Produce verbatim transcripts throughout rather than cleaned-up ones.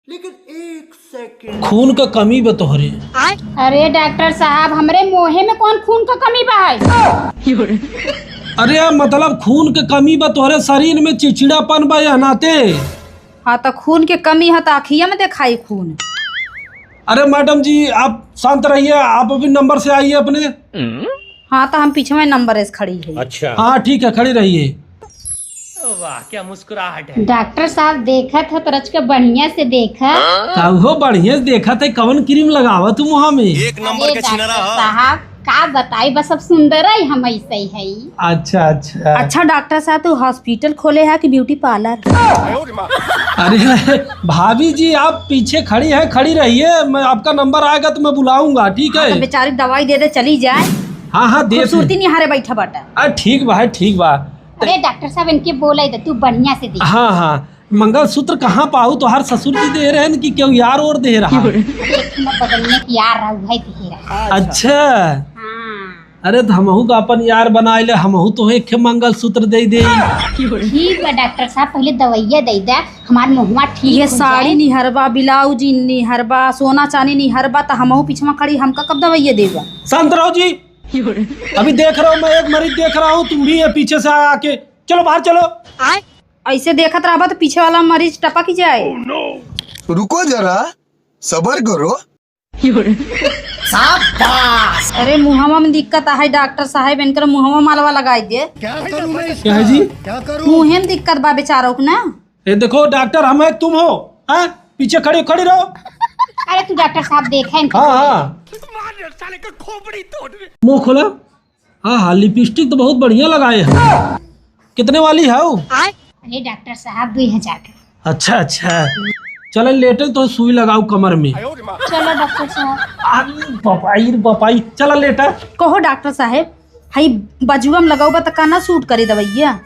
लेकिन एक सेकंड। खून क कमी बा तोहरे। अरे डॉक्टर साहब, हमरे मुँहे में कौन खून क कमी बा है? अरे मतलब खून क कमी बा तोहरे शरीर में, चिड़चिड़ापन बा या नाते। हाँ, तो खून के कमी है तो अखिया में देखाई खून। अरे मैडम जी, आप शांत रहिए, आप अभी नंबर से आइए अपने। हाँ, तो हम पीछे में नंबर से खड़ी है। अच्छा। हाँ, ठीक है, खड़ी रहिए। वाह, क्या मुस्कुराहट है। डॉक्टर साहब, देखत ह तो रच के बढ़िया से देखा। का हो बढ़िया से देखत है, कवन क्रीम लगावत तू मुँह में? एक नंबर अरे के छिनरा डॉक्टर ह। साहब, का बताई, बस अब सुंदर है, हम ऐसे ही है। अच्छा, अच्छा। अच्छा डॉक्टर साहब, तू हॉस्पिटल खोले है कि ब्यूटी पार्लर? अरे भाभी जी, आप पीछे खड़ी हैं, खड़ी रहिए, मैं, आपका नंबर आएगा तो मैं बुलाऊंगा, ठीक हाँ, है? तो बेचारी दवाई दे दे, चली जाए। हाँ, हाँ, दे खूबसूरती दे। निहारे बैठा बाटा। अरे ठीक बा, ठीक बा। अरे डॉक्टर साहब, इनके बोले दे, तू बढ़िया से दे। हाँ, हाँ, मंगलसूत्र कहाँ पाऊ? तोहार ससुर जी दे रहे हैं कि क्यों यार और दे रहा? एक ठो बगल में एक यार रहा, वही दे रहा। अच्छा। हाँ। अरे, तो हमहू का अपन यार बनाए ले, हमहू तो एक ठे मंगलसूत्र दे दे। ठीक बा डॉक्टर साहब, पहले दवाइया दे दे, हमार मुँहवा ठीक ये हो साड़ी जाए। निहरबा, ब्लाउज निहरबा, सोना चांदी निहरबा, तो हमहू पीछे में खड़ी, हमका कब दवाइया देबा? शांत रहो जी। अभी देख रहा हूँ, मैं एक मरीज देख रहा हूँ, तुम भी ये पीछे से आ- आके, चलो बाहर चलो। ऐसे देखत रहबा तो पीछे वाला मरीज टपक ही जाए। रुको जरा, सबर करो। अरे मुहवा में दिक्कत है डॉक्टर साहब, इनकर मुहवा मालवा लगाई दे। क्या करूँ मैं इसका? क्या है जी? क्या करूँ? मुँहे में दिक्कत बा बेचारों के ना। ये देखो डॉक्टर, हम है तुम हो, हैं? पीछे खड़ी खड़ी रहो। अरे तू डॉक्टर साहब देखे इनके। हाँ, हाँ। मुँह खोला। हाँ, हाँ, लिपस्टिक तो बहुत बढ़िया लगाए हैं। कितने वाली है वो? अरे डॉक्टर साहब, दो हजार का। अच्छा, अच्छा। चला लेटे तो सुई लगाओ कमर में। चलो डॉक्टर साहब। अरे बपाई रे बपाई, चला लेटा। कहो डॉक्टर साहब, हई बजुआ में लगाओ बा त का ना सूट करे दवाइया?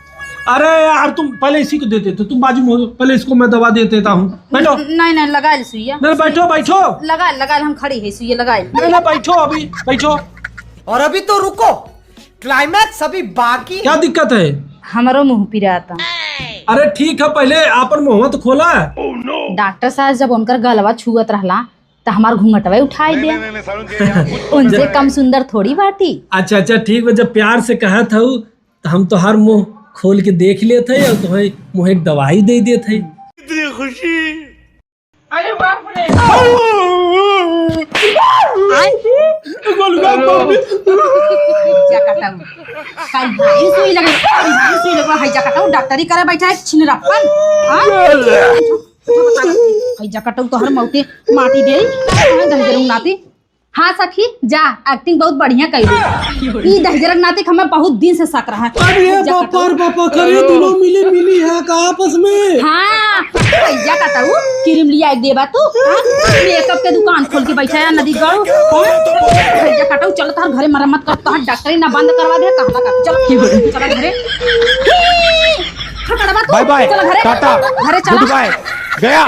अरे यार, तुम पहले इसी को दे देते, तुम बाजू में हो, पहले इसको मैं दवा दे देता हूँ। बैठो। नहीं, नहीं, लगा ले सुइया। नहीं, बैठो, बैठो। लगा, लगा ले, हम खड़ी है, सुइया लगा ले। नहीं, नहीं, बैठो अभी, बैठो। और अभी तो रुको, क्लाइमैक्स अभी बाकी। क्या दिक्कत है? हमरो मुँह पिराता। अरे ठीक है, पहले आपन मुँहवा तो खोला। डॉक्टर साहब जब उनकर गलवा छुअत रहला, त हमार घूंघटवा उठाई दे। नहीं, नहीं, नहीं, सारुण के यहाँ कुछ उनसे कम सुंदर थोड़ी बाटी। अच्छा, अच्छा, ठीक बा, जब प्यार से कहत हऊ, त हम तोहार मुँह खोल के देख लेत हई और तोहे मुँह एक दवाई दे देत हई। इतनी खुशी। अरे बाप रे। हैजा कटाऊ। कल भाई सुई लगे, कल भाई सुई लगे, हैजा कटाऊ, डॉक्टरी करे बैठा है, छिनरप्पन। हाँ? हैजा कटाऊ तोहर मौते माटी दे, दहिजरंग नाती। हाँ सखी, जा, एक्टिंग बहुत बढ़िया कइली। ई दहिजरंग नाती के हमें बहुत दिन से शक रहा। अरे हैजा बापा कटाऊ। रे बापा, करे दोनों मिली मिली है का आपस में? हाँ, हैजा कटाऊ, क्रीम लिया एक देबा तू, हाँ? मेकअप के दुकान खोल के बैठा है नदी गाँव। हाँ? हैजा कटाऊ, चल तोहर घरे मरम्मत कर, तोहर डॉक्टरी ना बंद करवा दे, कहला का, चल, चल घरे। खटड़वा तू, बाय बाय, चल घरे, टाटा, घरे चला। गुड बाय, गया।